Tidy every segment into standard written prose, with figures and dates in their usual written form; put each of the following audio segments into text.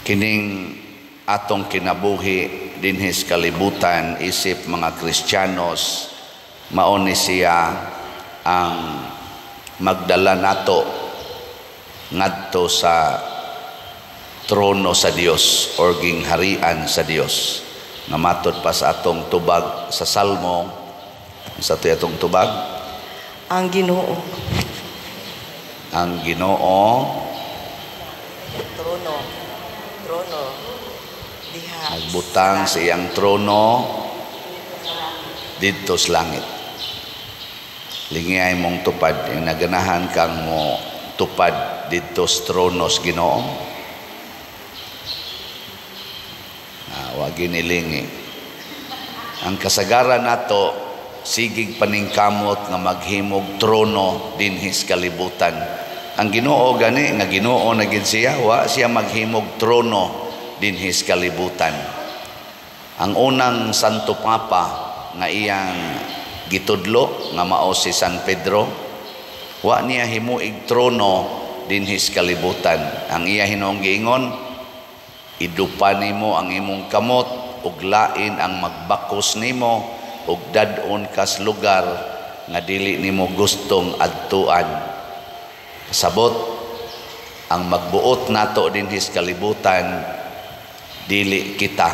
Kining atong kinabuhi dinhi sa kalibutan isip mga Kristiyanos, mao ni siya ang magdala nato ngadto sa trono sa Dios or gingharian sa Dios. Nga matod pa sa atong tubag sa Salmo, sa atong tubag, Ang Ginoo. Ang Ginoo Trono. Trono. Diha. Nagbutang sa iyang trono didto sa langit. Lingiyay mong tupad, yung naganahan kang mo tupad didto sa trono sa Ginoo. Wag ginilingi. Ang kasagaran nato sigig paningkamot nga maghimog trono dinhi sa kalibutan. Ang Ginoo gani nga Ginoo na gid siya, wa siya maghimog trono dinhi sa kalibutan. Ang unang Santo Papa nga iyang gitudlo nga mao si San Pedro, wa niya himuig trono dinhi sa kalibutan. Ang iya hinuong giingon, idupa nimo ang imong kamot ug lain ang magbakos nimo ug dad-on kas lugar nga dili nimo gustong adtuan. Kasabot, ang magbuot nato dinhi sa kalibutan dili kita,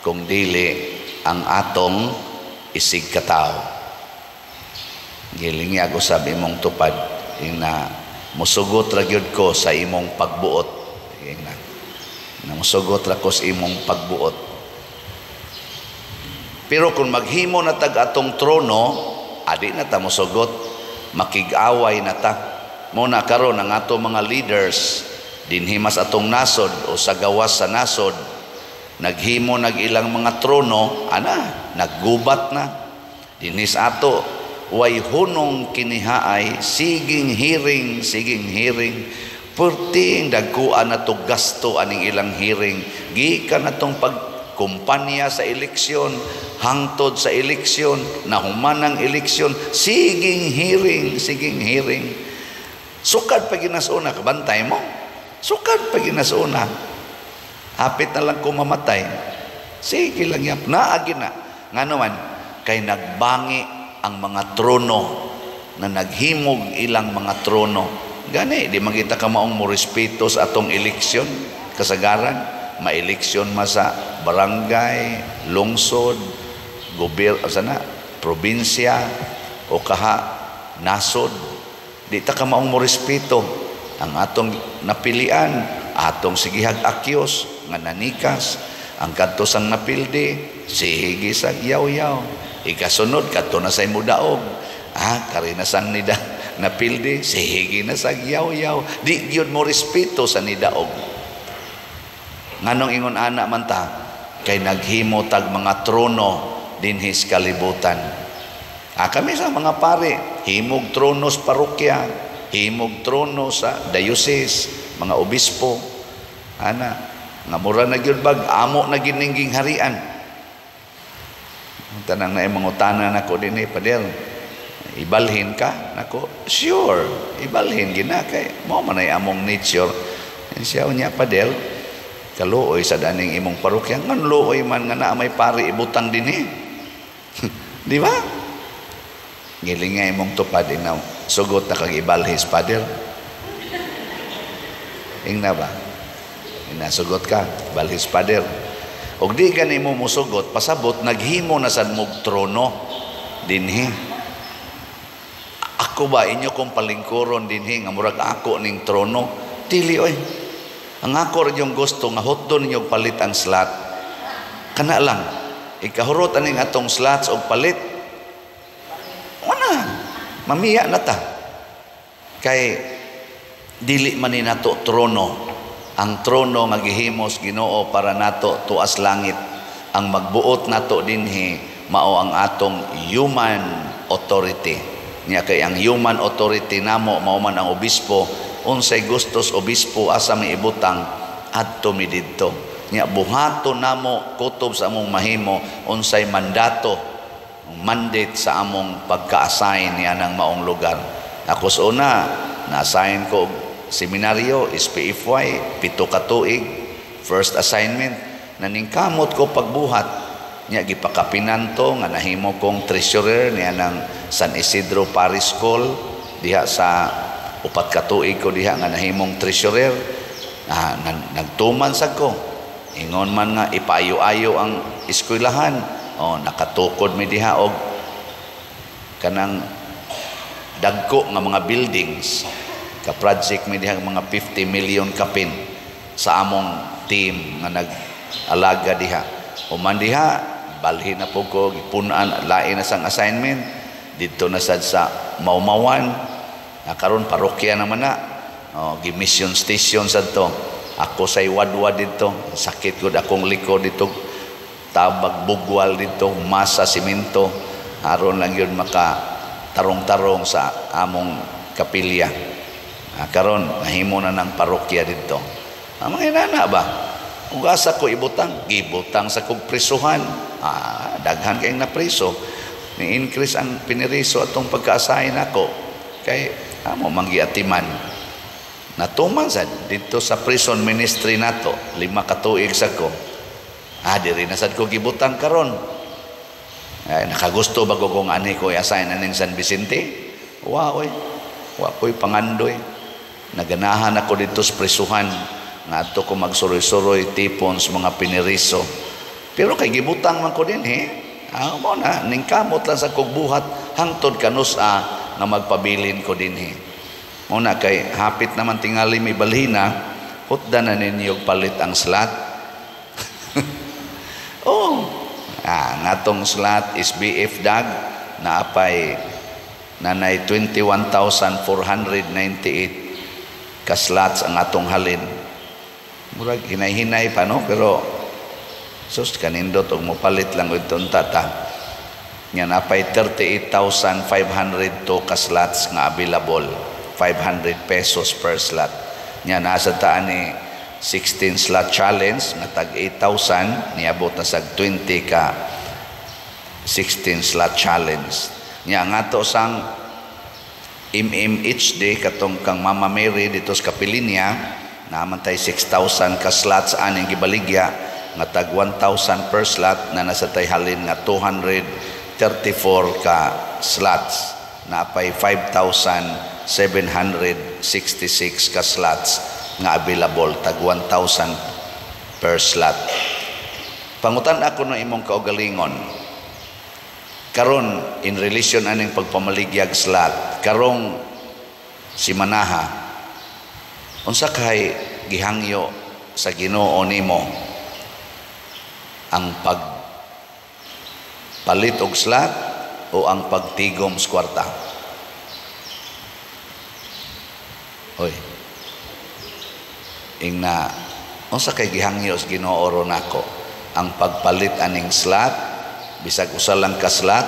kung dili ang atong isig katawo. Giling ako sa imong tupad ing na musugot ra gyud ko sa imong pagbuot. Ing na musugot ra ko sa imong pagbuot. Pero kung maghimo na tag atong trono, adi na ta musugot, makig-away na ta. Muna karon ang ato mga leaders dinhi mas atong nasod o sa gawas sa nasod, naghimo nag ilang mga trono, ana, naggubat na. Dinhi sa ato, way hunong kinihaay, siging hearing, siging hearing. Perting dagkuan na to gasto aning ilang hearing. Gikan na tong pagkumpanya sa eleksyon, hangtod sa eleksyon, nahuman ang eleksyon, siging hearing, siging hearing. Sukad pa ginasuna, kabantay mo. Sukad pa ginasuna. Hapit na lang ko mamatay. Sige lang yap, naagi na. Ngano man, kay nagbangi ang mga trono na naghimog ilang mga trono. Gani, di magita ka maong mo respeto sa atong eleksyon, kasagaran, ma-eleksyon ma sa barangay, lungsod, sana, probinsya, o kaha, nasod. Di ta ka maong mo respeto. Ang atong napilian, atong sigihag akyos, nga nanikas, ang kadto sang napildi, sige sa yaw-yaw. Ikasunod, kadto na sa imo daog. Kari na sang nida napildi, sige na sa yaw-yaw. Di gyud mo respeto sa nidaog. Nganong ingon ana man ta, kay naghimo tag mga trono dinhi sa kalibutan. Kami sa mga pare, himog trono sa parokya, himog trono sa diocese, mga obispo. Ana, nga mura na gyud bag, amo na giningging harian. Tanang na mangutana nako dinhi, "Pader, ibalhin ka?" Nako, "Sure, ibalhin gina kay mo man ay among nature." Siya unya, "Pader, kaluoy sa daning imong parokya." Ngan luoy man nga naa may pari ibutang dinhi? Di ba? Giling nga imong tupad ing sugot na kag ibalhis, Pader. Ingna ba? Inasugot ka, balhis, Pader. Og di gani mo musugot, pasabot naghimo na sad mog trono dinhi. Ako ba inyo kong palingkuron dinhi nga murag ako ning trono? Dili oy. Ang ako ra yung gusto nga hotdon ninyo palit ang slot. Kana lang. Ikahurot aning atong slots og palit. Wala. Mamiya na ta. Kay dili man ni nato trono. Ang trono nga gihimos Ginoo para nato tuas langit. Ang magbuot nato dinhi mao ang atong human authority. Nya kay ang human authority namo mao man ang obispo, unsay gustos obispo asa mi ibutang adto mi didto. Nya buhaton namo kutob sa among mahimo unsay mandato, mandate sa among pagka-assign niya ng maong lugar. Ako sa una, na-assign ko og seminaryo, SPFY, 7 ka tuig. First assignment, naningkamot ko pagbuhat. Nya gipakapinan to nga nahimo kong treasurer niya ng San Isidro Parish School diha sa 4 ka tuig ko diha nga nahimong treasurer. Nagtuman sad ko. Ingon man nga ipaayo-ayo ang eskwelahan. Oh, nakatukod mi diha og kanang dagko nga mga buildings. Ka-project mi diha mga 50 million kapin sa among team nga nag-alaga diha. Human diha, balhin na po ko, gipunan, lain na sang assignment. Didto na sad sa Maumawan. Na karon parokya naman na. Oh, gi-mission station sad to. Ako say wadwad didto. Sakit gud akong likod didto. Tabag bugwal didto, masa simento. Aron lang yun maka tarong-tarong sa among kapilya. Karon nahimo na ng parokya didto. Ang mga inana ba? Ug asa ko ibutang? Gibutang sa kog prisuhan. Daghan kayong napriso. Ni-increase ang piniriso atong pagka-assign nako. Kay amo manggiatiman. Natuman sad didto sa prison ministry nato, 5 ka tuig sad ko. Diri na sad ko gibutang karon. Ay, nakagusto ba ko kung ani ko i-assign aning San Vicente? Wa oy. Wa ko'y pangandoy. Naganahan ako dito sa prisuhan. Ngadto ko magsuroy-suroy tipon sa mga piniriso. Pero kay gibutang man ko din he. Mo na ningkamot lang sa kog buhat hangtod kanus-a nga magpabilin ko dinhi. Mo na kay hapit naman tingali may balhina, hutda na ninyo palit ang slot. Oh, ngatong slot is BF Dag naapay nanay 21,498 ka slots ang atong halin. Murag hinay-hinay pa no, pero sus kanindot og mopalit lang og tata. Nya napay 38,502 ka slots nga available, 500 pesos per slot. Nya nasa taan ni 16 slot challenge nga tag 8,000, niabot na sag 20 ka 16 slot challenge. Nya nga to sang MMHD katong kang Mama Mary dito sa Kapilinya, naaman tay 6,000 ka slots aning gibaligya nga tag 1,000 per slot na nasa tay halin nga 234 ka slots, napay 5,766 ka slots nga available tag 1,000 per slot. Pangutan ako ng imong kaugalingon karon in relation aning pagpamaligyag slot karong si Manaha, unsa kay gihangyo sa Ginoo nimo ang pagpalit og slot o ang pagtigom sa kwarta? Hoy, ingna unsa kay gihangyo sa Ginoo ron nako ang pagpalit aning slot bisag usa lang ka slot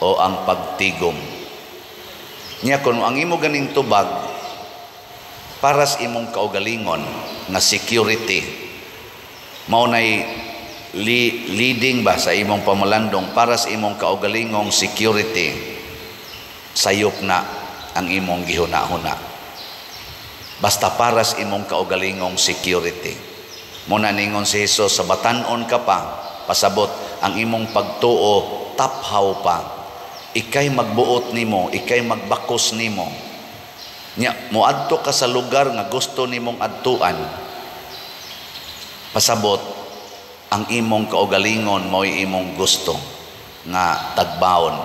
o ang pagtigom? Nya kun ang imo ganing tubag para sa imong kaugalingon nga security, mao nay leading ba sa imong pamalandong para sa imong kaugalingong security, sayop na ang imong gihuna-huna. Basta para sa imong kaugalingong security. Muna ningon si Jesus, sa batan-on ka pa, pasabot ang imong pagtuo taphaw pa. Ikay magbuot nimo, ikay magbakos nimo. Nya moadto ka sa lugar nga gusto nimong adtuan. Pasabot ang imong kaugalingon mao'y imong gusto nga tagbaon.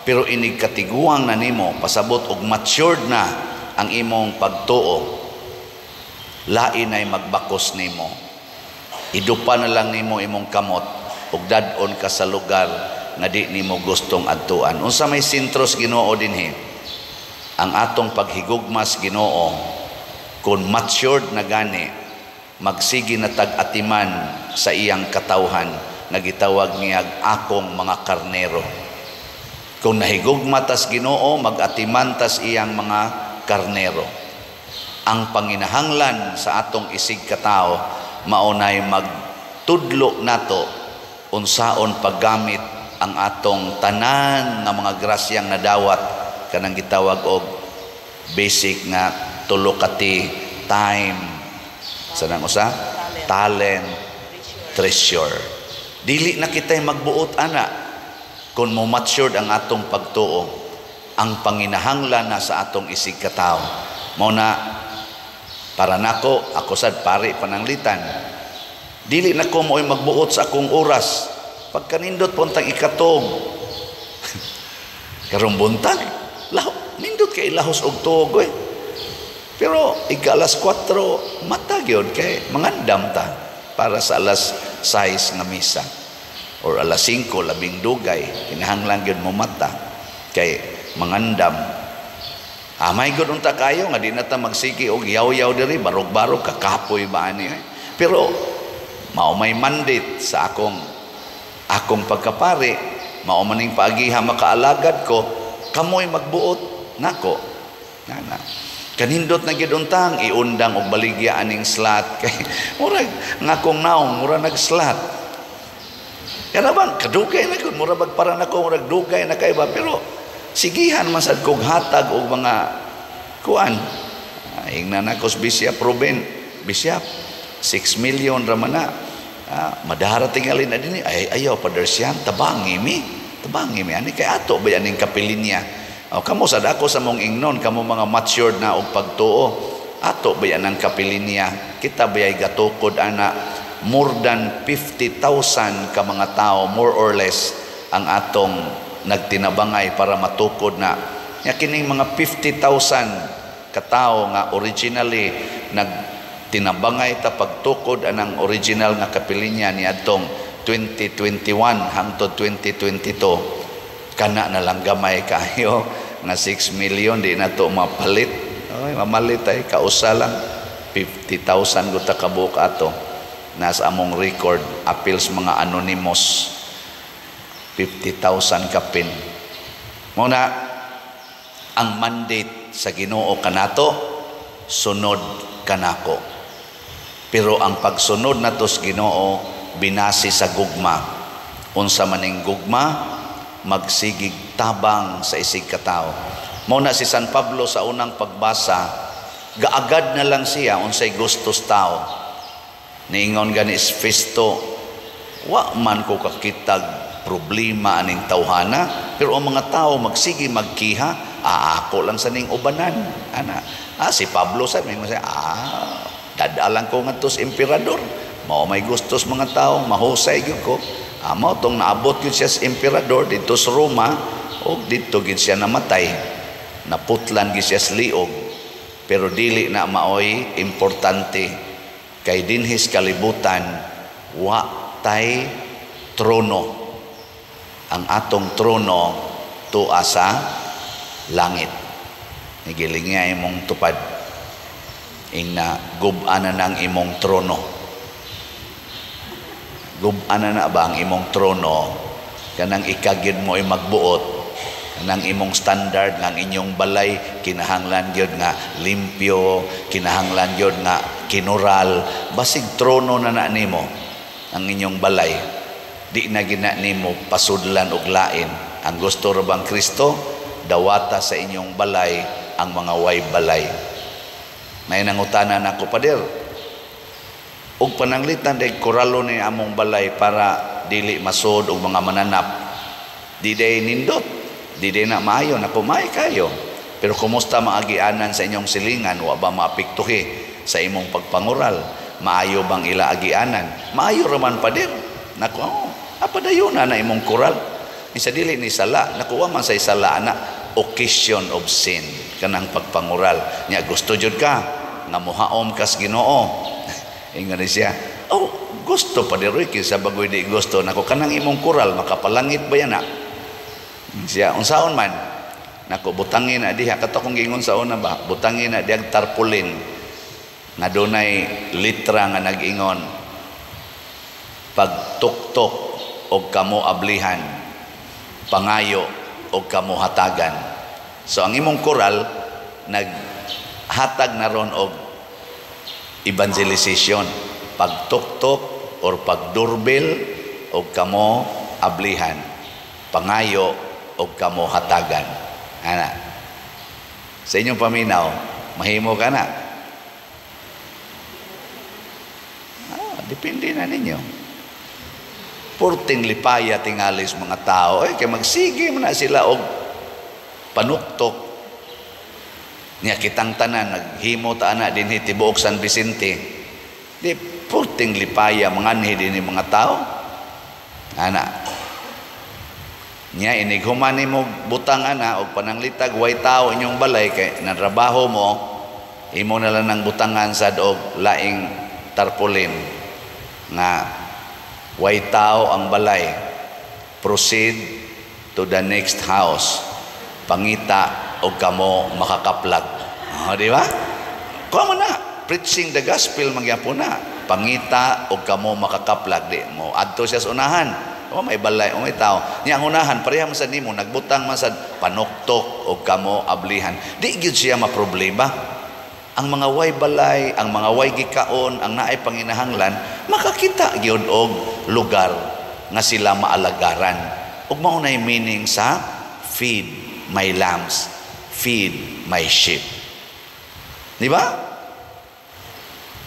Pero inig katiguang na nimo, pasabot og matured na ang imong pagtuo, lain ay magbakos nimo. Idupa na lang nimo imong kamot ug dad-on ka sa lugar nga di nimo gustong adtuan. Unsa may sentros Ginoo dinhi? Ang atong paghigugmas Ginoo, kung matured na gani, magsige na tag-atiman sa iyang katawhan nga gitawag niyag akong mga karnero. Kung nahigugma tas Ginoo, mag-atiman tas iyang mga karnero. Ang panginahanglan sa atong isig katao maunay magtudlo nato unsaon paggamit ang atong tanan nga mga grasyang nadawat kanang gitawag og basic nga tulo ka ti time. Sa nang usa? Talent, treasure. Dili na kita'y magbuot ana kung mo matured ang atong pagtuo. Ang panginahanglan na sa atong isig katawo. Mao na para nako, ako sad pari pananglitan. Dili na ko mo'y magbuot sa akong oras. Pagkanindot puntang ikatog. Karong buntag, laho, nindot kay lahos og tuog eh. Pero ika alas 4 mata gyud kay mangandam ta para sa alas 6 nga misa. Or alas 5 labing dugay, kinahanglan gyud mo mata kay mangandam. Amay gud unta kayo nga di na ta magsige og yaw-yaw diri, barog-barog kakapoy ba ani eh. Pero mao may mandate sa akong akong pagkapari, mao maning paagiha makaalagad ko, kamoy magbuot nako. Nana. Kanindot na gyud untang iundang og baligya aning slot kay murag nga akong naong mura nag-slot. Kana bang kadugay na gud, mura bag para nako murag dugay na kay ba, pero sigihan man sad kog hatag og mga kuan. Ingna na ko Bishop Ruben, Bishop 6 million ra man na. Madara tingali na dinhi ay ayaw Pader Sian, tabangi mi. Tabangi mi ani kay ato ba aning kapilinya. O, kamo sad ako sa mong ingnon, kamo mga matured na og pagtuo, ato ba yan ang kapilinya? Kita ba ay gatukod ana more than 50,000 ka mga tao, more or less, ang atong nagtinabangay para matukod na. Nya kining mga 50,000 katao nga originally nagtinabangay ta pagtukod anang original nga kapilinya ni adtong 2021 hangtod 2022, kana na lang gamay kayo nga 6 million di na to mapalit. Ay, mamalit ay kausa lang 50,000 guta kabuok ato nasa among record appeals mga anonymous 50,000 kapin. Mao na ang mandate sa Ginoo kanato, sunod kanako. Pero ang pagsunod nato sa Ginoo binasi sa gugma. Unsa maning gugma? Magsigig tabang sa isig katao. Mao na si San Pablo sa unang pagbasa, gaagad na lang siya unsay gustos tao. Niingon gani si Festo, wa man ko kakitag problema aning tawhana, pero ang mga tao magsige magkiha, ako lang sa ning ubanan. Ana, si Pablo sa may siya, dadalang ko ngadto sa emperador. Mao may gustos mga tao, mahusay gyud ko. Mao tong naabot gyud siya sa emperador didto sa Roma, og didto gyud siya namatay. Naputlan gyud siya sa liog. Pero dili na maoy importante kay dinhis kalibutan wa tay trono. Ang atong trono tua sa langit. Nigiling nga imong tupad. Ingna gub-an na ng imong trono. Gub-an na ba ang imong trono? Kanang ikagyud mo ay magbuot. Kanang imong standard nga ang inyong balay kinahanglan gyud nga limpyo, kinahanglan gyud nga kinural. Basig trono na na nimo ang inyong balay. Di na gina nimo pasudlan og lain. Ang gusto ra bang Kristo dawata sa inyong balay ang mga way balay. May nangutana nako, Pader, og pananglitan day koralo ni among balay para dili masod og mga mananap. Di day nindot, di day na maayo, nako maay kayo. Pero kumusta maagianan sa inyong silingan, wa ba maapektuhi sa imong pagpangural? Maayo bang ila agianan? Maayo raman, Pader. Nako, oh, apadayon na na imong koral. Isa dili ni sala, nakuha man sa sala na occasion of sin kanang pagpangural. Nya gusto jud ka nga mohaom kas Ginoo. Ingon ni siya, oh, gusto pa di roy kinsa bagoy di gusto nako kanang imong koral makapalangit ba yan na? Siya unsaon man? Nako butangin na diha kato kong giingon sa una ba, butangin na diha tarpaulin nga dunay litra nga nag-ingon pagtuktok og kamo ablihan, pangayo og kamo hatagan. So ang imong koral naghatag na ron og evangelization, pagtuktok or pagdoorbell og kamo ablihan, pangayo og kamo hatagan. Ana. Sa inyong paminaw, mahimo ka na. Depende na ninyo. Purting lipaya tingali sa mga tao. Eh, kay magsige man na sila og panuktok. Nya kitang tanan naghimo ta ana dinhi tibuok San Vicente. Di purting lipaya manganhi dinhi mga tao. Ana. Nya inig human nimo butang ana og pananglitag way tao inyong balay kay natrabaho mo, imo na lang nang butangan sad og laing tarpaulin nga way tao ang balay, proceed to the next house, pangita og kamo makakaplag. Oh, di ba? Kuha mo na, preaching the gospel magyapon na. Pangita og kamo makakaplag. Di mo adto siya sa unahan. Oh, may balay, oh, may tao. Niya ang unahan, pareha man sad nimo, nagbutang man sad panuktok og kamo ablihan. Di gyud siya maproblema. Ang mga way balay, ang mga way gikaon, ang naay panginahanglan, makakita gyud og lugar nga sila maalagaran. Ug mao nay meaning sa "Feed my lambs, feed my sheep." Di ba?